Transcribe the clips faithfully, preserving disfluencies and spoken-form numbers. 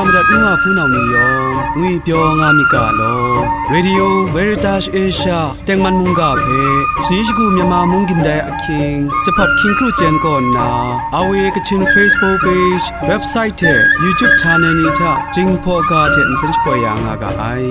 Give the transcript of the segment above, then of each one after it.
Madat ngu a hpunau ni yawng ngwipyaw nga myit ga law. Radio Veritas Asia tengman mungga hpe shani shagu Myanmar mung gindai ahkying, jahpat hkying kru chyen kaw nna, R V A Kachin Facebook page, website hte YouTube channel ni hta Jinghpaw ga hte nsen shapoi ya nga ga ai.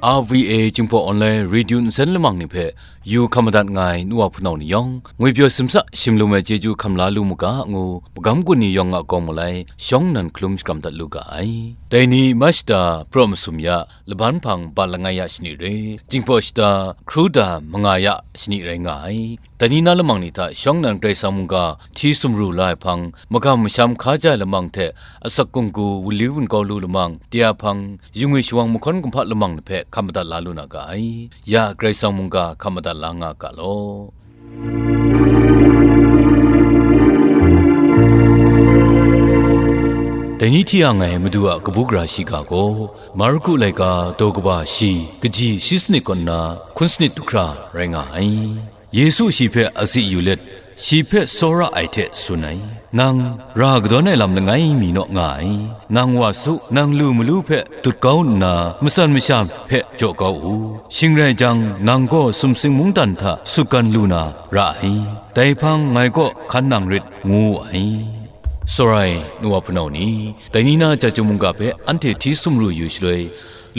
R V A Jinghpaw Online Radio nsen lamang ni hpe yu hkam madat nga ai nu wa hpunau ni yawng, ngwipyaw simsa shim lum ai chyeju hkam la lu mu ga ngu, magam gun ni yawng a kawng malai shawng nnan hkalum shakram dat lu ga ai. Dai ni Mashta, Praw Masum ya, Laban Hpang, Bat Langai ya shani re, Jinghpaw Shata, Hkruda, Manga ya shani rai nga ai. Dai ni na lamang ni hta shawng nnan Karai Kasang mungga hti sumru la ai hpang, magam masham hkaja ai lamang hte asak gunggu, wunli wunkau lu lamang, tia hpang, yingwi shawang mahkawn kumhpa lamang ni hpe hkam madat la lu na ga ai. Ya Karai Kasang mungga hkam madat la nga ga law. Dai ni hti yang ai Madu a kabu gara shiga gaw, Marku laika daw kaba shi, kaji shi sanit kaw nna hkun sanit du hkra rai nga ai. Yesu shi hpe azi yu let, shi hpe tsawra ai hte tsun ai, "Nang ra kadawn ai lam langai mi naw nga ai. Nang wa su, nang lu malu hpe dut kau nna, matsan masha hpe jaw kau u. Shing rai jang, nang gaw sumsing mungdan hta sutgan lu na ra ai. Dai hpang ngai kaw hkan nang rit," ngu wu ai. Tsawra ai nu wa hpunau ni, dai ni na Chyeju mungga hpe anhte hti sumru yu shaloi,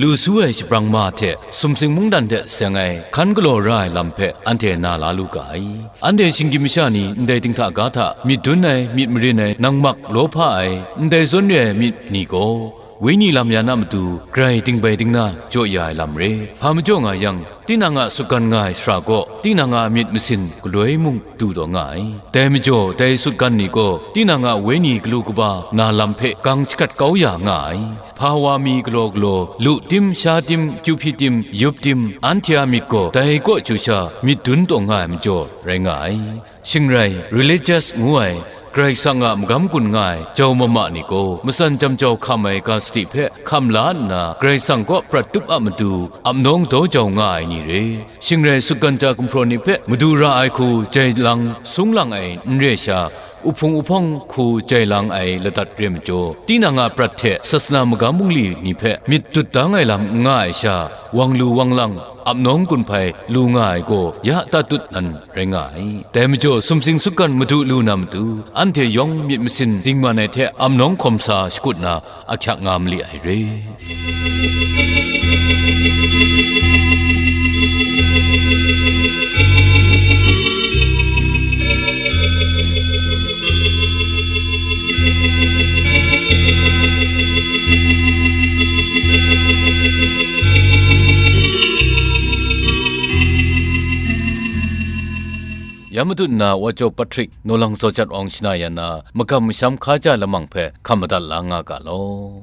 lu su ai shabrang ma hte sumsing mungdan hte seng ai hkan galaw ra ai lam hpe anhte na la lu ga ai. Anhte shinggyim masha ni ndai dinghta ga hta myit dun ai, myit marin ai, nang mak law hpa ai, ndai zawn re ai myit ni gaw, Wenyi lam yan a matu grai dingbai dingna jaw ya ai lam re. Hpa majaw nga yang, tinang a sutgan nga ai shara gaw, tinang a myit masin galoi mung du taw nga ai. Dai majaw, dai sutgan ni gaw, tinang a wenyi galu kaba na lam hpe gang shakrat kau ya nga ai. Hpa wa mi galaw galaw, lu tim, sha tim, kyu hpyi tim, yup tim, anhte a myit gaw dai kaw chyu sha myit dun taw nga ai majaw rai nga ai. Shing rai, religious ngu ai, Karai Kasang a magam gun nga ai jau mama ni gaw, matsan jam jau hkam ai ga sadi hpe hkam la nna, Karai Kasang kaw prat tup a matu, ap nawng daw jau nga ai ni re. Shing rai, sutgan ja gumhpraw ni hpe madu ra ai hku jai lang, sung lang ai n re sha, uhpung uhpawng hku jai lang ai ladat re majaw, tinang a prat hte sasana magam bungli ni hpe myit dut dang ai lam n nga ai sha, wang lu wang lang, ap nawng gun hpai lu nga ai gaw ya tatut nan rai nga ai. Dai majaw, sumsing sutgan madu lu na matu, anhte yawng myit masin dingman ai hte ap nawng hkawm sa shakut na ahkyak nga mali ai re. Ya madu nna Wa Jaw Patrick, Nawlang Zawjat Awng shana yan na, magam masham hkaja lamang hpe hkam madat la nga ga law.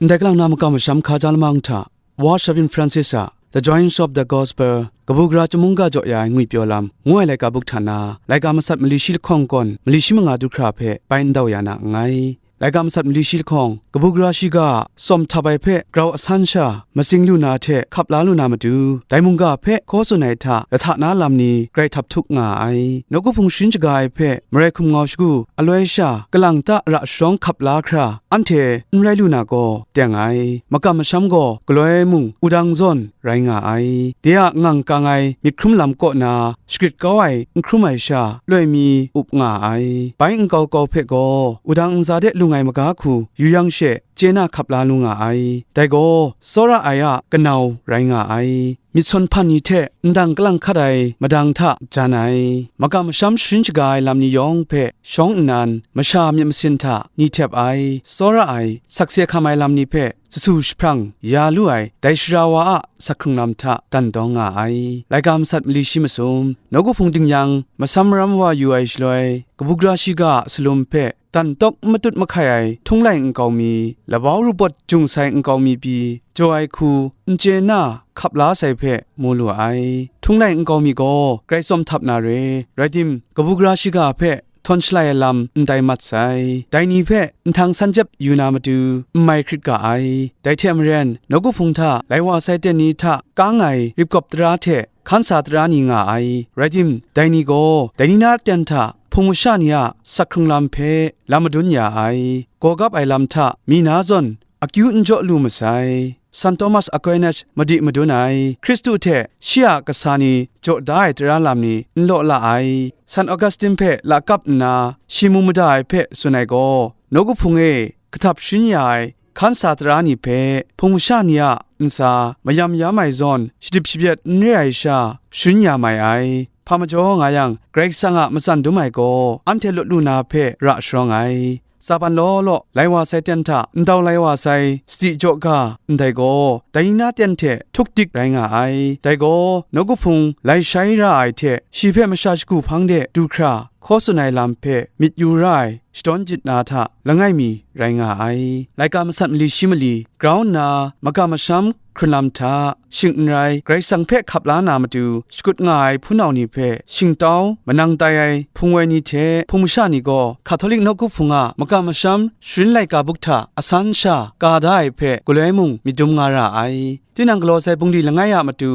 Ndai kalang na magam masham hkaja lamang hta, Wa Shavin Francis a The Joys of the Gospel, kabu gara chyum mungga jaw ya ai ngwipyaw lam, ngu ai laika buk hta na, laika masat mali shi lahkawng kawn mali shi manga du hkra hpe bai ndau ya na nngai. Laika masat mali shi lahkawng, kabu gara shiga a tsawm htap ai hpe grau asan sha, matsing lu na hte hkap la lu na matu, dai mungga hpe hkaw tsun ai hta lahta na lam ni grai htap htuk nga ai. Nawku hpung sharin shaga ai hpe marai hkum ngau shagu, aloi sha kalang ta ra sharawng hkap la hkra, anhte n rai lu na gaw teng ai. Magam masham gaw galoi mung wudang zawn rai nga ai. De a ngang kang ai myit hkrum lam kaw na, shagrit kau ai n hkrum ai sha, loi mi up nga ai. Bai nkau kau hpe gaw, wudang nza de lung ai maga hku yu yang she, chye na hkap la lu nga ai. Dai gaw, tsawra ai a kanau rai nga ai. Myit sawn hpan ni hte ndang kalang hkat ai madang hta jan ai. Magam masham sharin shaga ai lam ni yawng hpe shawng nnan, masha myit masin hta ni htep ai, tsawra ai, sakse hkam ai lam ni hpe sasu jahprang ya lu ai, dai sara wa a sak hkrung lam hta dan dawng nga ai. Laika masat mali shi masum, nawku hpung ding yang, masam maram wa yu ai shaloi, kabu gara shiga a salum hpe dan tawk n matut mahkai ai htung lai nkau mi, labau rubawt jung sai nkau mi pyi, jaw ai hku n chye na hkap la sai hpe mu lu ai. Htung lai nkau mi gaw grai tsawm htap na re, rai tim, kabu gara shiga hpe htawn shalai ai lam n tai mat sai. Dai ni hpe nhtang san jep yu na matu n mai hkrit ga ai. Dai hte maren, nawku hpung hta lai wa sai ten ni hta kang ai ripgawp tara hte hkan sa tara ni nga ai. Rai tim, dai ni gaw dai ni na ten hta hpung masha ni a sak hkrung lam hpe lam madun ya ai. Gaw gap ai lam hta mi na zawn akyu n jaw lu masai. San Thomas Aquinas madi madun ai, Hkristu hte shi a kasa ni jaw da ai tara lam ni n law la ai. San Augustine hpe lakap nna shi mu mada ai hpe tsun ai gaw, nawku hpung e kahtap sharin ya ai hkan sa tara ni hpe hpung masha ni a ntsa mayam yam ai zawn, shadip shabyen n re ai sha, sharin ya mai ai. Hpa majaw nga yang, Karai Kasang a matsan dum ai gaw anhte lawt lu na hpe ra sharawng ai. Tsaban law law lai wa sai ten hta ndau lai wa sai sadi jaw ga ndai gaw, dai ni na ten hte htuk dik rai nga ai. Dai gaw, nawku hpung lai shai ra ai hte shi hpe masha shagu hpang de du hkra hkaw tsun ai lam hpe myit yu ra ai shadawn jit na hta langai mi rai nga ai. Laika masat mali shi mali grau nna magam masham hkrun lam hta, shing n rai, Karai Kasang hpe hkap la na matu shakut nga ai hpunau ni hpe shingtau manang tai ai hpung woi ni hte hpung masha ni gaw Hkatolik nawku hpung a magam masham sharin laika buk hta asan sha ka da ai hpe galoi mung myit dum nga ra ai. Tinang galaw sai bungli langai a matu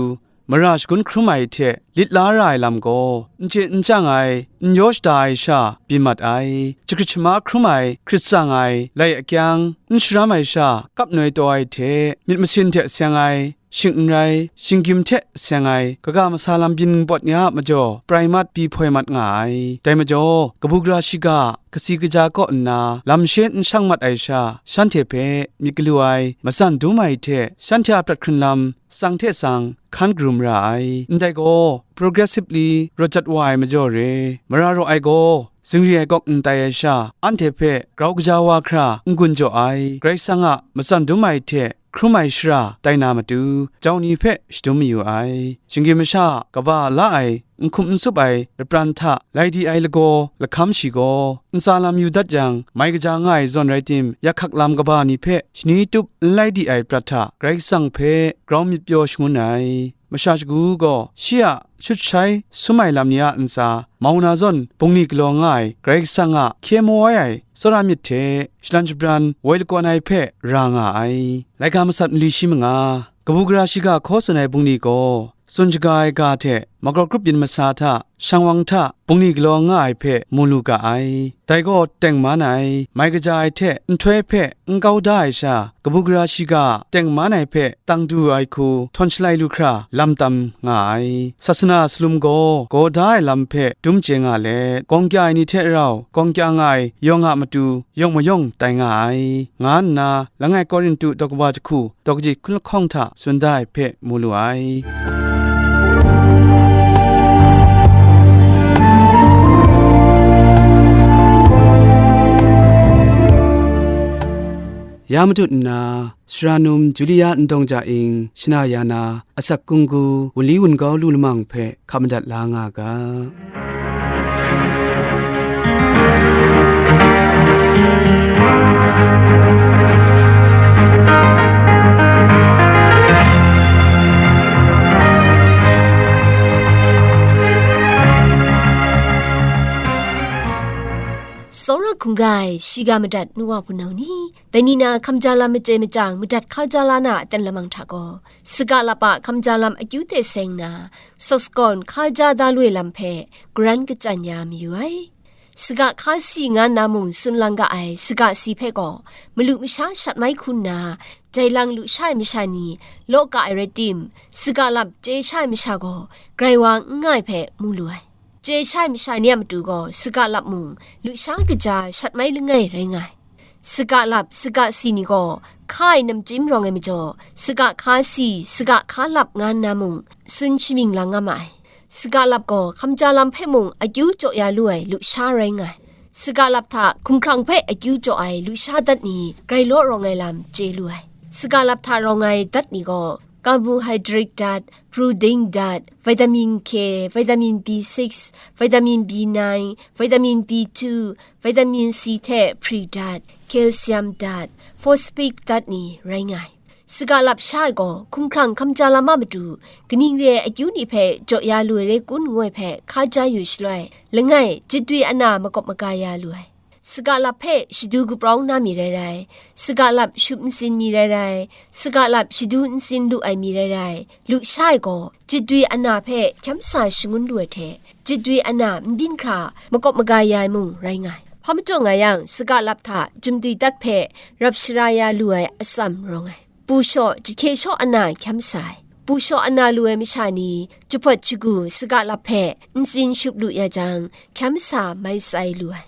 mara shagun hkrum ai hte lit la ra ai lam gaw, n chye n chyang ai, n yaw shada ai sha byin mat ai. Jahkrit shama hkrum ai, hkrit tsang ai, lai akyang, n sharam ai sha kap noi taw ai hte, myit masin hte seng ai, shing n rai, shinggyim hte seng ai, kaga masa lam byin npawt ni a majaw prai mat pyi hpoi mat nga ai. Dai majaw, kabu gara shiga, kasi kaja kaw nna lam she n shang mat ai sha, shanhte hpe myit galu ai, matsan dum ai hte, shanhte a prat hkrun lam, tsang hte tsang hkan karum ra ai. Ndai gaw, progressively rawt jat wa ai majaw re, mara raw ai gaw, zingri ai gawk n tai ai sha, anhte hpe grau kaja wa hkra n-gun jaw ai, Karai Kasang a matsan dum ai hte hkrum ai shara tai na matu, jau ni hpe shadum mayu ai. Shinggyim masha a kaba la ai, n hkum n tsup ai lapran hta lai di ai lagaw lahkam shi gaw, ntsa lam yu dat yang, mai kaja nga ai zawn rai tim, yak hkak lam kaba ni hpe shani tup n lai di ai prat hta Karai Kasang hpe grau myit pyaw shangun ai. Masha shagu gaw shi a shut shai sum ai lam ni a ntsa mau na zawn, bungli galaw nga ai Karai Kasang a hkye mawai ai tsawra myit hte shalan shabran woi lakawn ai hpe ra nga ai. Laika masat mali shi manga, kabu gara shiga hkaw tsun ai bungli gaw, tsun shaga ai ga hte makau grup yin masa hta, shang wang hta bungli galaw nga ai hpe mu lu ga ai. Dai gaw teng man ai, mai kaja ai hte nhtoi hpe n kau da ai sha, kabu gara shiga teng man ai hpe tang du ai hku htawn shalai lu hkra lam tam nga ai. Sasana salum gaw gaw da ai lam hpe dum chye nga let, gawng kya ai ni hte rau gawng kya nga ai yawng a matu yawng mayawng tai nga ai, nga nna langai Korintu daw kaba jahku daw kaji hkun lahkawng hta tsun da ai hpe mu lu ai. Ya matut nna, Sara num Julia Ndawng Ja Ing shana ya na, asak kunggu wunli wungau lu lamang hpe hkap madat la nga ga. Tsawra hkungga ai shiga madat nu wa hpunau ni, dai ni na hkamja lam machye machyang madat hkaja la na a ten lamang hta gaw, saga lap a hkamja lam akyu hte seng na, sawsakawn hkaja da lu ai lam hpe garan kachyan ya mayu ai. Saga hka si nga nna mung tsun lang ga ai saga si hpe gaw, malu masha shat mai hku nna, jai lang lusha ai masha ni law ka ai rai tim, saga lap chye sha ai masha gaw, grai wa n nga ai hpe mu lu ai. Chye sha ai masha ni a matu gaw, saga lap mung, lusha kaja shat mai langai rai nga ai. Saga lap, saga si ni gaw, hka ai namchyim rawng ai majaw, saga hka si, saga hka lap nga nna mung, tsun shamying lang nga ma ai. Saga lap gaw, hkamja lam hpe mung akyu jaw ya lu ai lusha rai nga ai. Saga lap hta hkumhkrang hpe akyu jaw ai lusha dat ni, grai law rawng ai lam chye lu ai. Saga lap hta rawng ai dat ni gaw, carbohydrate dat, protein dat, vitamin K, vitamin B six, vitamin B nine, vitamin B two, vitamin C hte hpri dat, calcium dat, phosphate dat ni rai nga ai. Saga lap sha ai gaw, hkumhkrang hkamja lam a matu, kaning re ai akyu ni hpe jaw ya lu ai rai kun ngu ai hpe hkaja yu shaloi, langai, jadwi ana makawp maga ya lu ai. Saga lap hpe shadu kaprawng na mi rai rai, saga lap shup ntsin mi rai rai, saga lap shadu ntsin lu ai mi rai rai, lu sha ai gaw, jadwi ana hpe hkyam sa shangun lu ai hte, jadwi ana n byin hkra makawp maga ya ai mung rai nga ai. Hpa majaw nga yang, saga lap hta jumdwi dat hpe rap shara ya lu ai atsam rawng ai. Pu shaw, jahkye shaw ana hkyam sa ai. Pu shaw ana lu ai masha ni, jahpawt shagu saga lap hpe ntsin shup lu ya jang, hkyam sa mai tsai lu ai.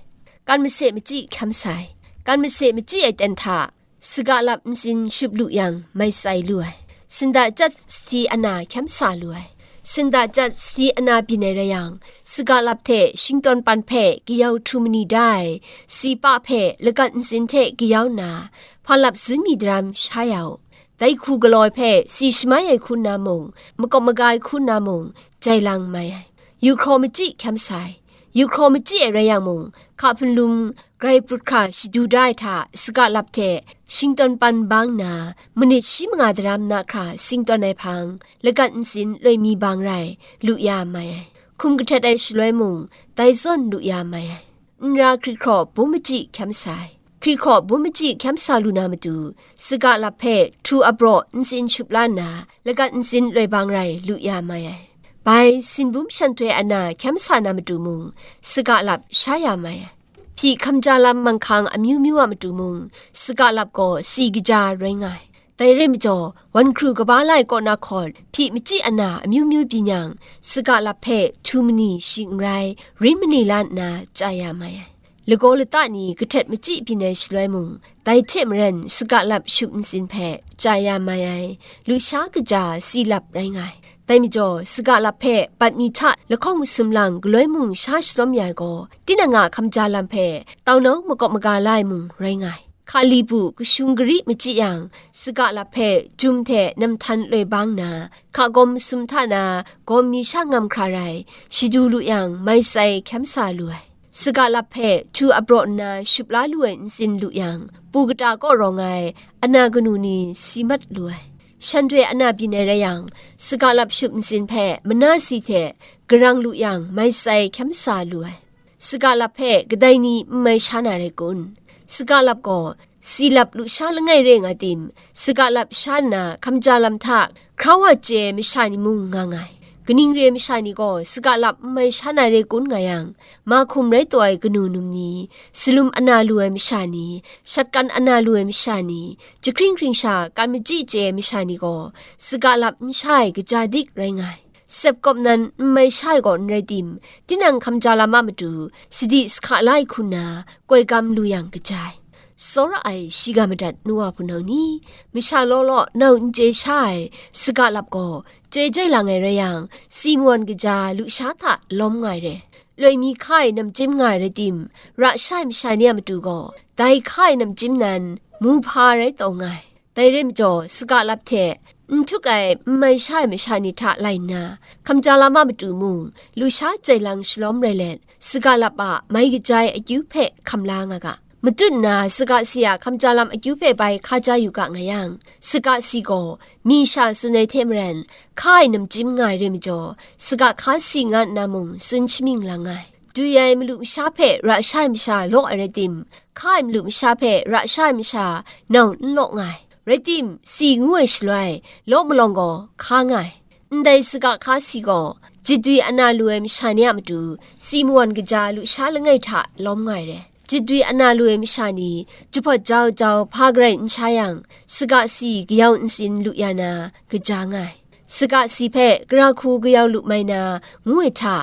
Kan mase machyi hkyam sa ai. Kan mase machyi ai ten hta, saga lap ntsin shup lu yang, mai tsai lu ai. Sinda jat sahti ana hkyam sa lu ai. Sinda jat sahti ana byin ai rai yang, saga lap hte shingtawn pan hpe kayau htu mani da ai, sipa hpe lagat ntsin hte kayau nna, hpa lap zun mi daram sha ya u. Dai hku galaw ai hpe si shamai ai hku nna mung, makawp maga ai hku nna mung, jai lang mai ai. Yu hkraw machyi hkyam sa ai. Yu hkraw machyi ai rai yang mung, hka hpunlum grai prut hkra shadu da ai hta saga lap hte shingtawn pan bang nna, manit shi manga daram na hkra singtawn ai hpang, lagat ntsin loi mi bang rai, lu ya mai ai. Hkum kahtet ai shaloi mung, dai zawn lu ya mai ai. N ra hkri hkraw bum machyi hkyam sa ai. Hkri hkraw bum machyi hkyam sa lu na matu, saga lap hpe htu apraw ntsin shup la nna, lagat ntsin loi bang rai lu ya mai ai. Bai, sin bum shanhtoi ana hkyam sa na matu mung, saga lap sha ya mai ai. Hpyi hkamja lam manghkang amyu myu a matu mung, saga lap gaw si kaja rai nga ai. Dai re majaw, wan hkru kaba lai kaw na hkawt, hpyi machyi ana amyu myu byin yang, saga lap hpe htu mani shing n rai, rin mani la nna chya ya mai ai. Lagaw lata ni kahtet machyi byin ai shaloi mung, dai hte maren saga lap shup ntsin hpe chya ya mai ai, lusha kaja si lap rai nga ai. Dai majaw, saga lap hpe bat mi hta lahkawng masum lang galoi mung sha shalawm ya ai gaw, tinang a hkamja lam hpe taunau makawp maga la ai mung rai nga ai. Hkali bu kashung gari machyi yang, saga lap hpe jum hte namhtan loi bang nna, hka gawm masum hta na gawm mi sha ngam hkra rai, shadu lu yang, mai tsai hkyam sa lu ai. Saga lap hpe htu apraw nna shup la lu ai ntsin lu yang, pu kata kaw rawng ai ana kanu ni si mat lu ai. Shanhte ana byin ai rai yang, saga lap shup ntsin hpe mana si hte garang lu yang, mai tsai hkyam sa lu ai. Saga lap hpe kadai ni n mai sha na rai kun? Saga lap gaw, si lap lusha langai re nga tim, saga lap sha nna hkamja lam hta hkra wa chye ai masha ni mung nga nga ai. Kaning re ai masha ni gaw saga lap n mai sha na rai kun nga yang, mahkum rai taw ai kanu num ni, salum ana lu ai masha ni, shatkan ana lu ai masha ni, jahkring hkring sha kan machyi chye ai masha ni gaw, saga lap n sha ai kaja dik rai nga ai. Sep kawp nan n mai sha ai gaw n rai tim, tinang hkamja lam a matu sadi sahka la ai hku nna, koi gam lu yang kaja ai. Tsawra ai shiga madat nu wa hpunau ni, masha law law nau n chye sha ai saga lap gaw, chye jai lang ai rai yang, si mawan kaja lusha hta lawm nga ai re. Loi mi hka ai namchyim nga ai rai tim, ra sha ai masha ni a matu gaw, dai hka ai namchyim nan mu hpa rai taw nga ai. Dai rai majaw, saga lap hte n htuk ai n mai sha ai masha ni hta lai nna, hkamja lam a matu mung, lusha jai lang shalawm rai let, saga lap a mai kaja ai akyu hpe hkam la nga ga. Matut nna, saga si a hkamja lam akyu hpe bai hkaja yu ga nga yang, saga si gaw mi sha tsun ai hte maren, hka ai namchyim nga ai rai majaw, saga hka si nga nna mung tsun shamying lang ai. Dwi ai malu masha hpe ra sha ai masha law ai rai tim, hka ai malu masha hpe ra sha ai masha nau n law nga ai. Rai tim, si ngu ai shaloi, law malawng gaw hka nga ai. Ndai saga hka si gaw, jadwi ana lu ai masha ni a matu, si mawan kaja lusha langai hta lawm nga ai re. Jadwi ana lu ai masha ni, jahpawt jau jau hpa garai n sha yang, saga si kayau ntsin lu ya na, kaja nga ai. Saga si hpe gara hku kayau lu mai na, ngu ai hta,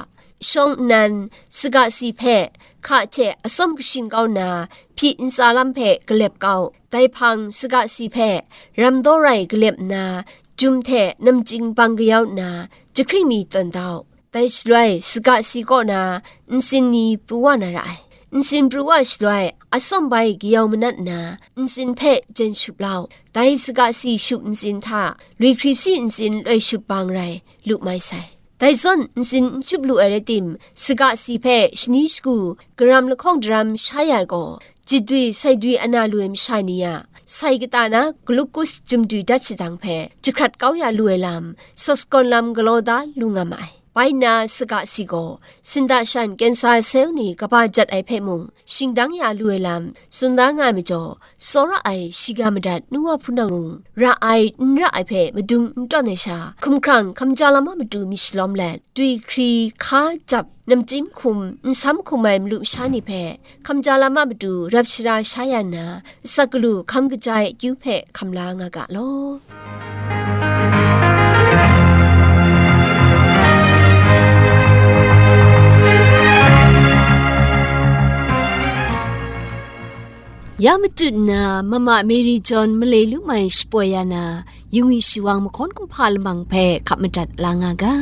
shawng nnan, saga si hpe hka hte atsawm kashin kau nna, hpyi ntsa lam hpe galep kau. Dai hpang saga si hpe ram daw rai galep nna, jum hte namchying bang kayau nna, jahkring mi tawn dau. Dai shaloi, saga si kaw na ntsin ni pru wa na ra ai. Ntsin pru wa shaloi, atsawm bai kayau manat nna, ntsin hpe jen shup lau. Dai saga si shup ntsin hta, luikrisi ntsin loi shup bang rai lu mai sai. Dai zawn ntsin n shup lu ai rai tim, saga si hpe shani shagu, garam lahkawng daram sha ya ai gaw, jidwi saidwi ana lu ai masha ni a, sai kata na glukus jumdwi dat shadang hpe, jahkrat kau ya lu ai lam, sawsakawn lam galaw da lu nga ma ai. Bai nna saga si gaw, sinda shan kensa sel ni kaba jat ai hpe mung, shingdang ya lu ai lam, tsun da nga ai majaw, tsawra ai shiga madat nu wa hpunau mung, ra ai, n ra ai hpe madung n tawn ai sha, hkumhkrang hkamja lam a matu myit shalawm let, dwi hkri, hka jap, namchyim hkum, nsam hkum ai malu masha ni hpe, hkamja lam a matu rap shara sha ya nna, asak galu hkam kaja ai akyu hpe hkam la nga ga law. Ya matut nna, Mama Mary John malai lu mai shapoi ya na, yungwi shiwang mahkawn kumhpa lamang hpe hkap madat la nga ga.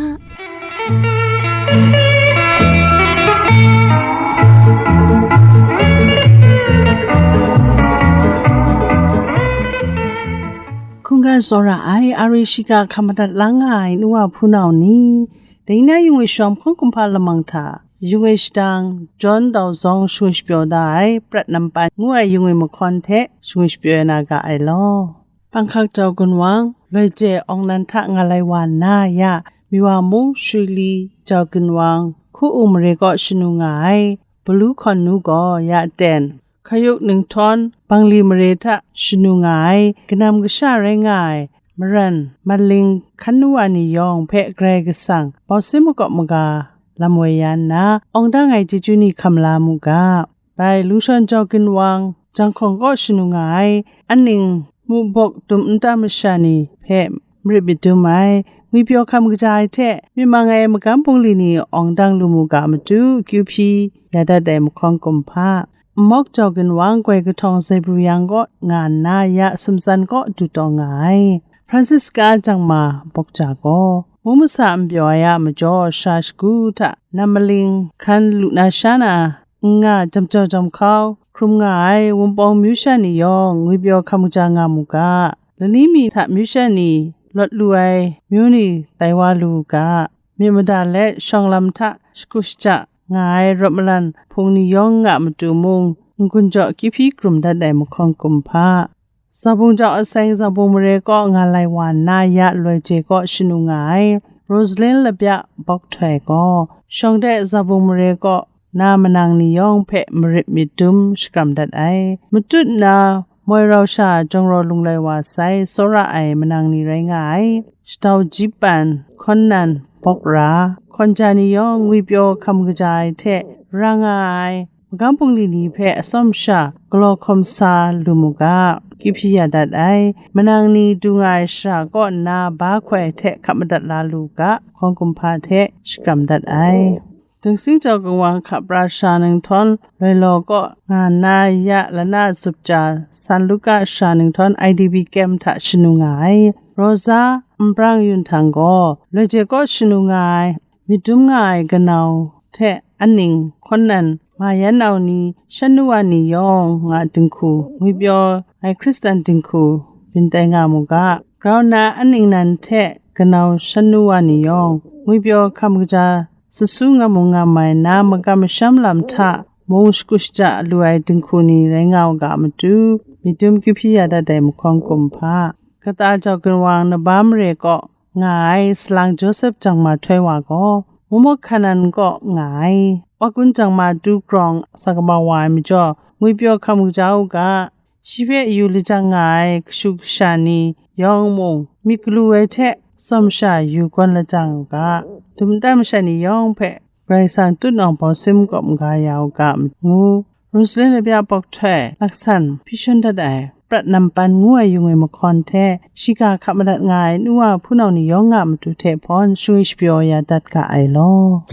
Hkungga tsawra ai, Ari shiga hkam madat la nga ai nu wa hpunau ni, dai na yungwi shiwang mahkawn kumhpa lamang hta, yungwi shadang, John Dau Zawng shingwi shapyaw da ai, Prat Nampan ngu ai yungwi mahkawn hte shingwi shapyaw na ga ai law. Panghkak jau gunwang, loi je awng nan hta nga lai wa nna ya, Miwa mung Shwili jau gunwang, Hku-ung mare kaw shanu nga ai, Balu hkawn nu gaw ya ten, Hkayuk ninghtawn, Bangli mare hta shanu nga ai, kanam kasha rai nga ai, Maran, Maling hkan nu wa ni yawng hpe Karai Kasang bawsin makawp maga lam woi ya nna, awng dang ai chyeju ni hkam la mu ga. Bai, Lungshawn jau ginwang, Janghkawng kaw shanu nga ai, aning, mubawk dum nta masha ni hpe marit madum ai, ngwipyaw hkam kaja ai hte, myi mang ai magam bungli ni awng dang lu mu ga matu, kyu hpyi ya dat ai mahkawn kumhpa. Nmawk jau ginwang, goi kahtawng Zaibru yang kaw nga nna, ya sumtsan kaw du taw nga ai. Francisca jangma bawk ja gaw, mu masa n pyaw ai a majaw, sara shagu hta nam maling hkan lu na sha na, n nga jam jau jam hkau, hkrum nga ai Wunpawng myu sha ni yawng ngwipyaw hkam kaja nga mu ga, lani mi hta myu sha ni lawt lu ai myu ni tai wa lu u ga, myit mada let shawng lam hta shagu shaja nga ai rawt malan hpung ni yawng nga matu mung, n-gun jaw kyu hpyi krum dat ai mahkawn kumhpa. Zabung jau aseng Zabung mare kaw nga lai wa nna, ya loi je kaw shanu nga ai, Rosalyn Labya Bawk Htoi gaw, shawng de Zabung mare kaw na manang ni yawng hpe marit myit dum shakram dat ai. Matut nna, moi rau sha jawng rau lung lai wa sai, tsawra ai manang ni rai nga ai, Shatau Jipan, Hkawn Nan Bawk Ra, hkawn ja ni yawng ngwipyaw hkam kaja ai hte ra nga ai, magam bungli ni hpe atsawm sha galaw hkawm sa lu mu ga, kyu hpyi ya dat ai. Manang ni du nga ai shara kaw nna ba hkoi hte hkap madat la lu ga, hkawn kumhpa hte shakram dat ai. Dingsi jau ginwang hka pra sha ninghtawn, Loilaw kaw nga nna, ya lana zup ja San Luka sha ninghtawn I D P kem hta shanu nga ai. Rosa Nprang Yun Htang gaw, loi je kaw shanu nga ai, myit dum nga ai kanau hte aning, Hkawn Nan, Ma Yan Nau ni, shan nu wa ni yawng nga dinghku, ngwipyaw ai Hkristan dinghku byin tai nga mu ga, grau nna aning nan hte kanau shan nu wa ni yawng, ngwipyaw hkam kaja sut su ngam mu ngam ai na, magam masham lam hta mung shagu shaja lu ai dinghku ni rai nga u ga matu, myit dum kyu hpyi ya dat ai mahkawn kumhpa. Kata jau ginwang Naba mare kaw nga ai salang Joseph Jangma Htoi wa gaw, Mumawk Hkanan kaw nga ai, Wa Kun Jangma Tu Grawng sa kaba wa ai majaw, ngwipyaw hkam kaja u ga, shi hpe yu lajang nga ai kashu kasha ni yawng mung, myit galu ai hte tsawm sha yu gawn lajang u ga, dum nta masha ni yawng hpe Karai Kasang tutnawng bawsim kawp maga ya u ga, ngu, Rosalyn Labya Bawk Htoi laksan hpyi shawn dat ai, Prat Nampan ngu ai yung ai mahkawn hte, shiga hkap madat nga ai nu wa hpunau ni yawng a matu hte hpawn shingwi shapyaw ya dat ga ai law.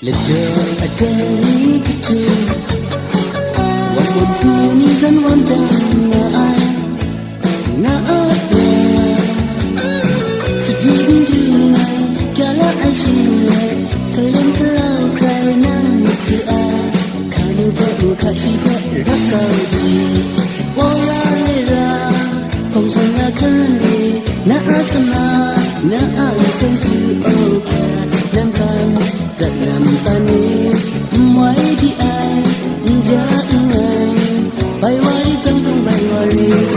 Ladaw aten ni jahtum, wam wam su ni zan wam dang na ai, na a prat. Sut ni n du ai, kya la ai shing rai, kalem kalau hkrai nang masu ai, hka nu gaw nu hka shi gaw rap kau di. Wora le ra, hpawng shing la hkan e, na a sama, na a nsen tu, o hkra, nang hkan, prat nam hpan e, n wai di ai, n ja nngai, bai wa rit, grang grang bai wa rit.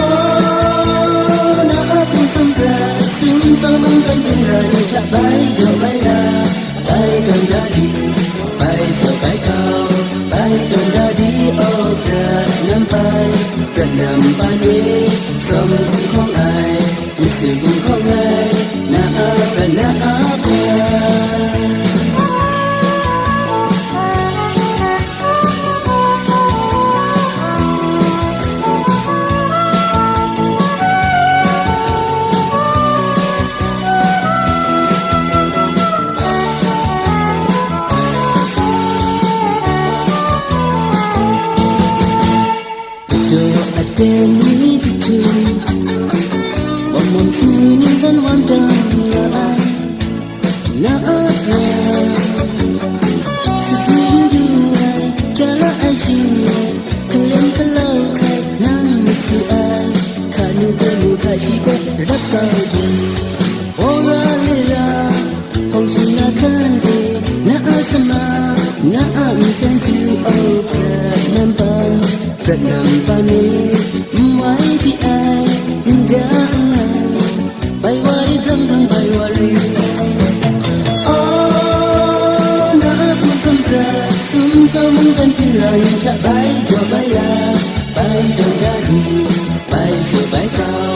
Oh, na a hpung sum prat, sum tsang mung kan hpung ra ni hta bai jaw bai la, bai tawn da di, bai saw bai kau, bai tawn da di, oh, prat nam hpan, prat nam hpan e, sawm hkawng hkawng ai, n si hkawng hkawng ai, na a prat, na a prat. Ladaw aten ni jahtum, wam wam su ni zan wam dang na ai, na a prat. Sut ni n du ai, kya la ai shing rai, kalem kalau hkrai nang masu ai, hka nu gaw nu hka shi gaw rap kau di. Wora le ra, hpawng shing la hkan e, na a sama, na a nsen tu, o prat nam hpan, prat nam hpan e, n wai di ai, n ja nngai, bai wa rit, grang grang bai wa rit. Oh, na a hpung sum prat, sum tsang mung kan hpung ra ni hta bai jaw bai la, bai tawn da di, bai saw bai kau,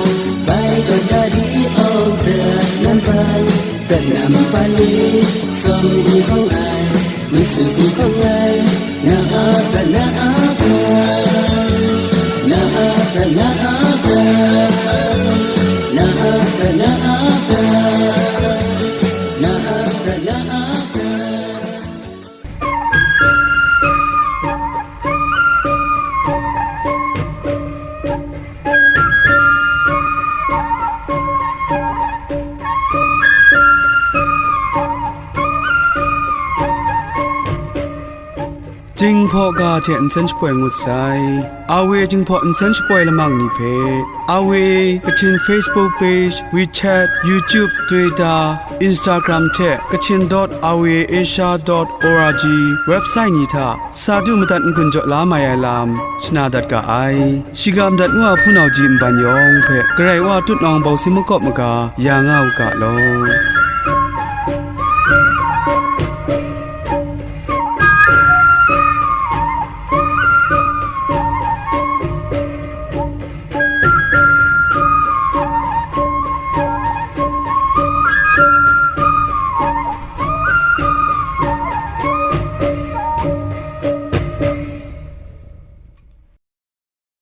bai tawn da di, oh, prat nam hpan, prat nam hpan e, sawm hkawng hkawng ai, n si hkawng hkawng ai, na a prat, na a prat, na a prat, na a prat, na a prat, na a prat, na a prat, na a prat. Jinghpaw ga hte nsen shapoi ngut sai. Awe Jinghpaw nsen shapoi lamang ni hpe, Awe Kachin Facebook page, WeChat, YouTube, Twitter, Instagram hte Kachin dot awe asia dot org website ni hta sa du madat n-gun jaw la mai ai lam shana dat ga ai. Shiga madat ngu a hpunau ji nban yawng hpe Karai Wa tutnawng bawsing makawp maga ya nga u ga law.